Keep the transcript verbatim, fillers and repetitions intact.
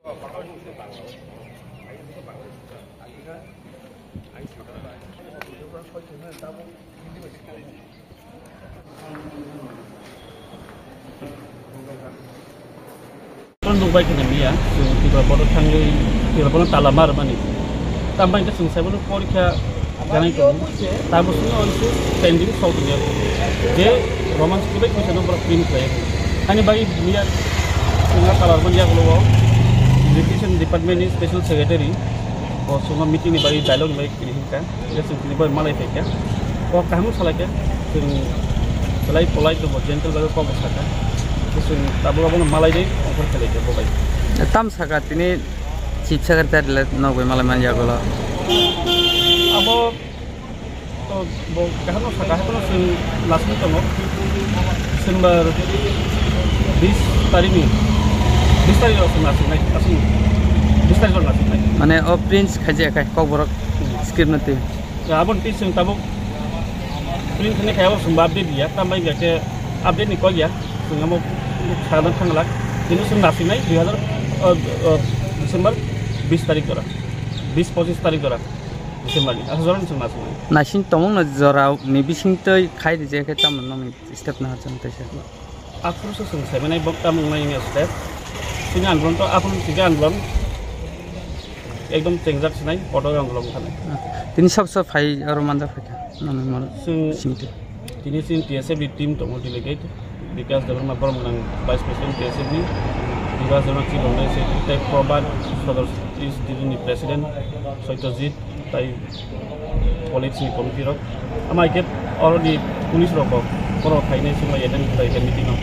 Kono nukbai kheno miya, chwng Tripura board o thangwi Tripura board no tala mar mani. Tambai khe chwng saibo porikha janai tongo. Tamo sungno onsu pending sok niya. Je Roman script bai kuisa no borok print khlai. Ani bai miya chwng tala mar mani yagulo education department ni special secretary o chwngno meeting ni bai dialogue ni bai Kiri hinkha, ya chwng tini bai malai phaikha. Kok kaham salai kha, chwng salai polai tongo, gentle bai kok sakha. Chwng tabuk abono malai dei, offer khalai kha bo bai. Tam saka tini chief secretary le nok bai malai man yagulo. Abo to bo kaham saka, hakono chwng lasmi tongo. December bis tarikh ni, bis tarikh rok chwng nasinai, aswk bis tarikh rok nasinai. Mane o print khaijak khai kokborok script no twi. Ya, aboni twi chwng tabuk print khainai khai abo chwngbo update ya, tambai hwnkhe update ni kok ya, chwng amo sana thang glak. Tini chwng nasinai dui hazar, o, o, December bis tarikh jora, bis pochis tarikh jora December ni, aswk jora ni chwng nasinai. Naising tongmung no jora ni bising twi khai rijak khe tamo nokni step no hacham twi se. Aphuru se chwng saimanai bo tamo wngnai wngya step. Chini andolon to aphuru chini andolon ekdom chengjak sinai, kotor andolon wngkha nai. Tini sab sab phai aro manjak phaikha. Nang mano Chwng singte. Tini chini T S F ni team tongo delegate. Bikas Debbarma borok nang vice president T S F ni. Bikas Debbarma chief organizing secretary, tei Probhat Sodor East division ni president Satyajit, tai police ni committee rok. Ama ikhe oro ni police rok bo borok phainai chwng bai attend khlai khe meeting o.